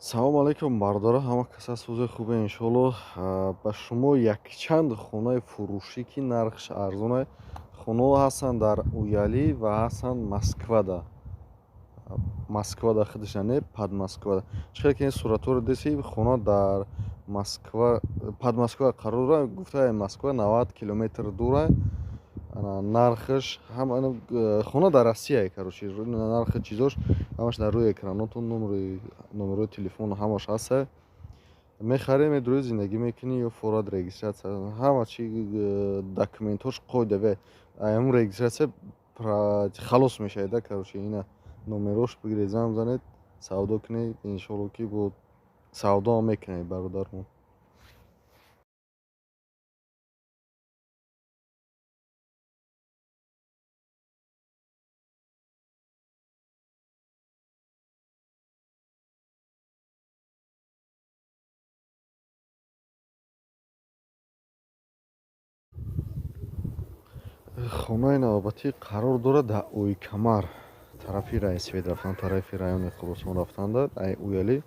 Салому алайкум, бародаро, ҳама кас аз ҳузури хубе, иншоаллоҳ. Ба шумо якчанд хонаи фурӯшӣ, ки нархш арзон. Хонаҳо ҳастанд дар Уялӣ ва ҳастанд Москвада. Москвада худша не, под Москвада. Чӣ хел ки ин суратҳоро диси, хона дар Москва, под Москва қарор дорад, гуфта Москва 90 километр дура. Нархаш ҳам хона дар Россия, короче, нархи чизош ҳамаш дар рӯи экранотон, номерои телефон ҳамаш ҳаста. Мехарӣ, медурӣ, зиндагӣ мекунӣ ё форад регистрация, ҳама чи документҳош қоидаве, ҳамун регистрация халос мешавад, да, короче, ина номерош бигиред, занг бизанед, савдо кунед, иншоалло ки бо савдо ҳам мекунед, бародармон. Хонаи навбатӣ қарор дорад дар Ойкамар, тарафи Райсвет рафтан, тарафи райони Хуросон рафтанда, ай Уялӣ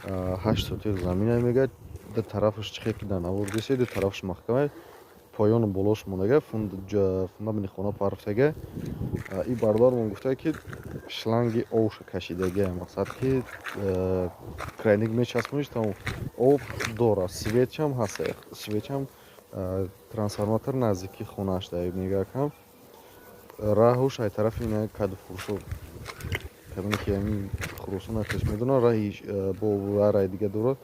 8 сотих замина мегӯяд. Ду тарафаш чӣ хел ки дар навор дисе, ду тарафаш маҳкама, поёну болош мондага, фундаменти хона парфтага. И бародармон гуфта, ки шланги овша кашидага, мақсад ки краник мечаспониш, тамом, об дорад, светчам ҳаст, светчам трансформатор наздики хонааш да мегӯякам. Раҳуш ай тарафи ина кадфурӯшо, кадоме ки ҳамин Хуросона пеш медонад, раҳи бо раи дига дорад,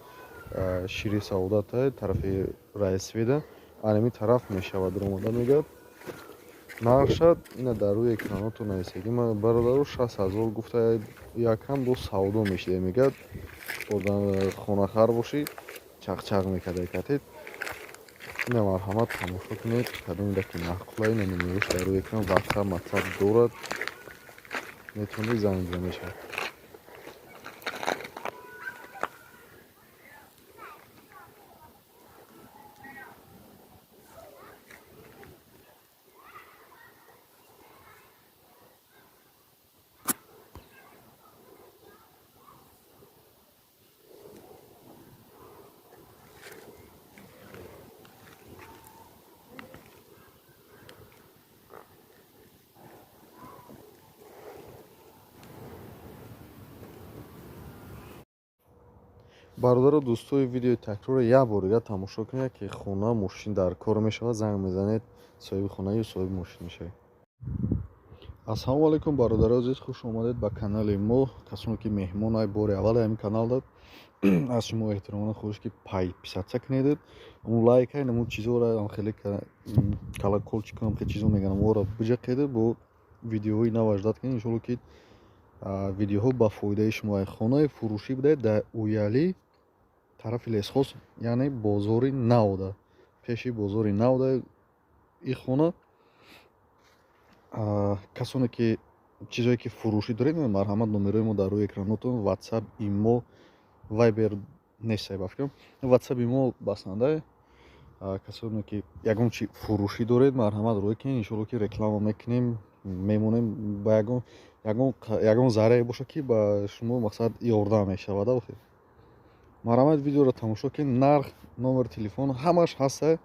Шири Саодата, тарафи Райсведа, анами тараф мешавад омода, мегӯяд. Нархша ина дар рӯи экранотон нависагӣ, бародаро, 60 000 гуфта, якам бо савдо мешида, мегӯяд. Хонахар бошӣ, чақчақ мекарда катед. Ина марҳамат, тамошо кунед, кадоме ки маъқула, ина номерош дар рӯи экран, ватсап матсап дорад, метавонед занг бизанед шавад. Бародаро, дӯстои, видеои такрорро як бор дига тамошо кунед, ки хона, мошин дар кор мешавад, занг мезанед, соҳиби хона ё соҳиби мошин мешавед. Ассалому алайкум, бародарои азиз, хуш омадед ба канали мо. Касоне ки меҳмон бори аввал ҳамин канал дад, аз шумо эҳтиромона хоҳиш, ки подписаться кунедед, он лайка, инамун чизҳоро, хеле колокольчик, хеле чизҳо мегӯям, онро биҷақеду бо видеоҳои нав ждать кунед, иншоалло ки видеоҳо ба фоидаи шумо. Хонаи фурӯшӣ будед дар Уялӣ, тарафи Лесхоз, яъне бозори навда, пеши бозори навда и хона. Касоне ки чизое ки фурӯшӣ доред, марҳамат, номерои мо дар рӯи экранотон, ватсап, имо, вайбер нест, ба фикрам, ватсап, имо басанда. Касоне ки ягон чи фурӯшӣ доред, марҳамат, рӯй кунед, иншоалло ки реклама мекунем, мемонем, ба ягон заррае бошад, ки ба шумо мақсад ёрдам мешавад. Охир марҳамат, видеоро тамошо кунед, нарх, номери телефон ҳамаш ҳаста.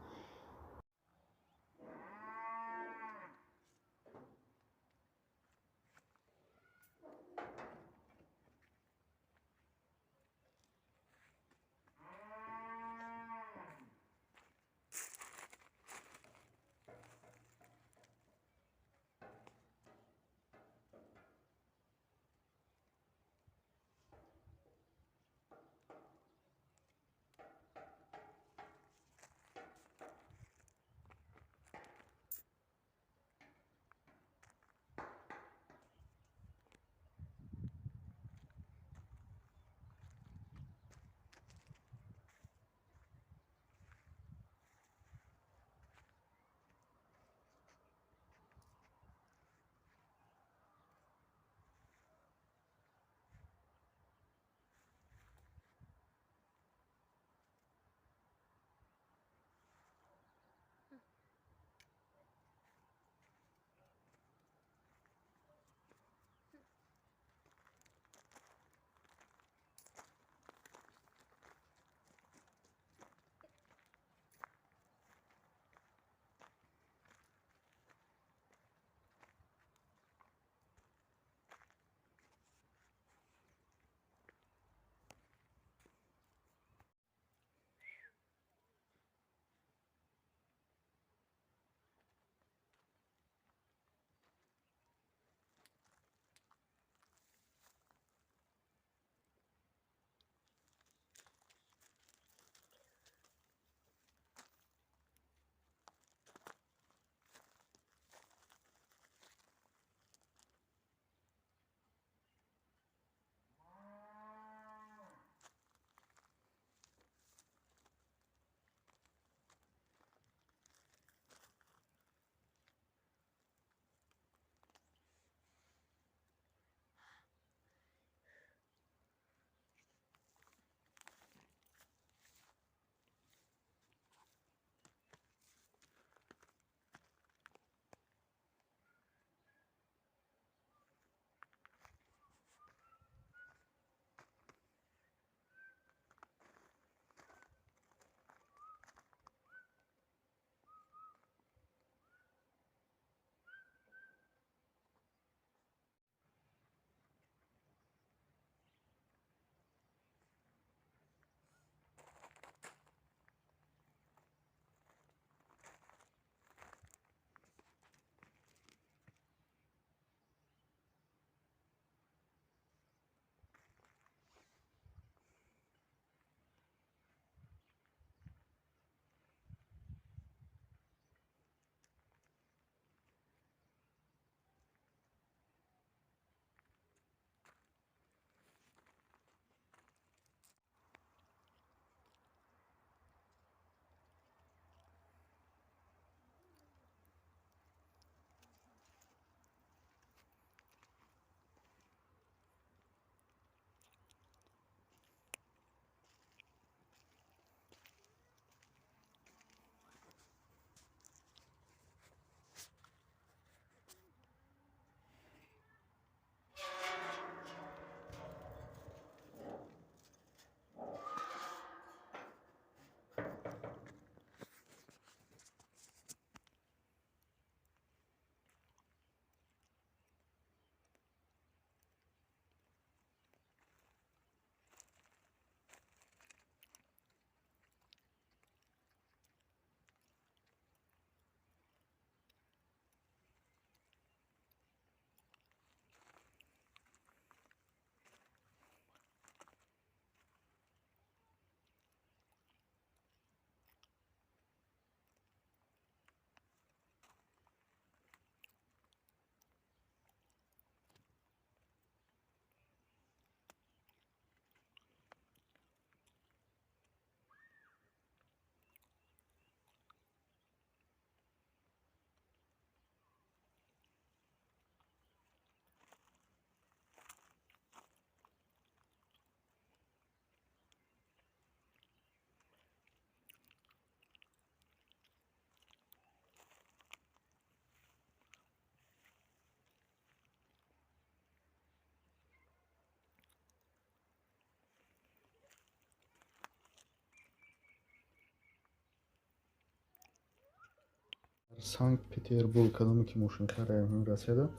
Санкт Петербург. Кадоме ки мошинхар Россияда,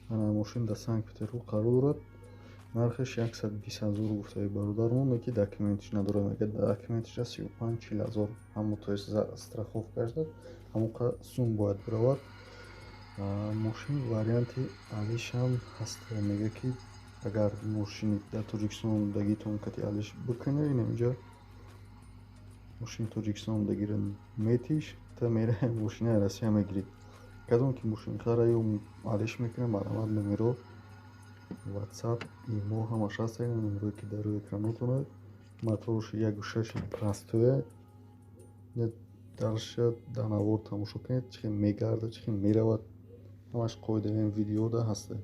ана мошин дар Санкт Петербург қарор дорад. Нархаш 120 000 гуфтаи бародармон, ки документиш надорад. Мегӯяд, документиша 35-40 ҳазор, ҳамо, то есть страховкаш дад, ҳамоқа сум бояд биравад. Мошин варианти алишам ҳаст. Мегӯяд, ки агар мошини дар Тоҷикистон дагитон кати алиш бикунед, инаминҷа мошини Тоҷикистон дагира метиш та мераи мошинаи Россия мегирӣ. Кадом ки мошинхара ё алиш мекунад, марҳамат, номеро WhatsApp, имо ҳамаш ҳаст, номерое ки дар рӯи экранотон. Моторш 1,6 простое. Дарша дар навор тамошо кунед, чӣ хел мегардад, чӣ хел меравад, ҳамаш қоидаи видеода ҳаста.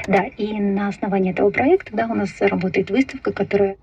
Да, и на основании этого проекта, да, у нас работает выставка, которая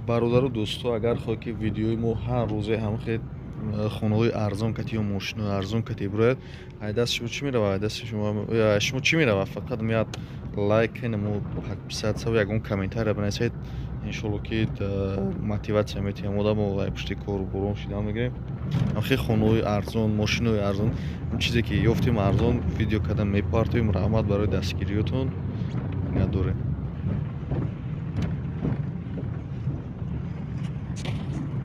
Бародару дӯсто, агар хоҳед, ки видеои мо ҳар рӯзе ҳамхел хонаҳои арзон кати ё мошинои арзон кати бирояд, ай дасти шумо чӣ меравад? Ай дасти шумо чӣ меравад? Фақат меяд лайк кунему, подписаться, ягон комментария бинависед. Иншолло, ки мотиватсия метиҳам одамо, ай пушти кору борон шидан мегирем. Ҳамхел хонаҳои арзон, мошинои арзон, чизе ки ёфтем арзон, видео карда мепартоем. Раҳмат барои дастгириётон. Надорем.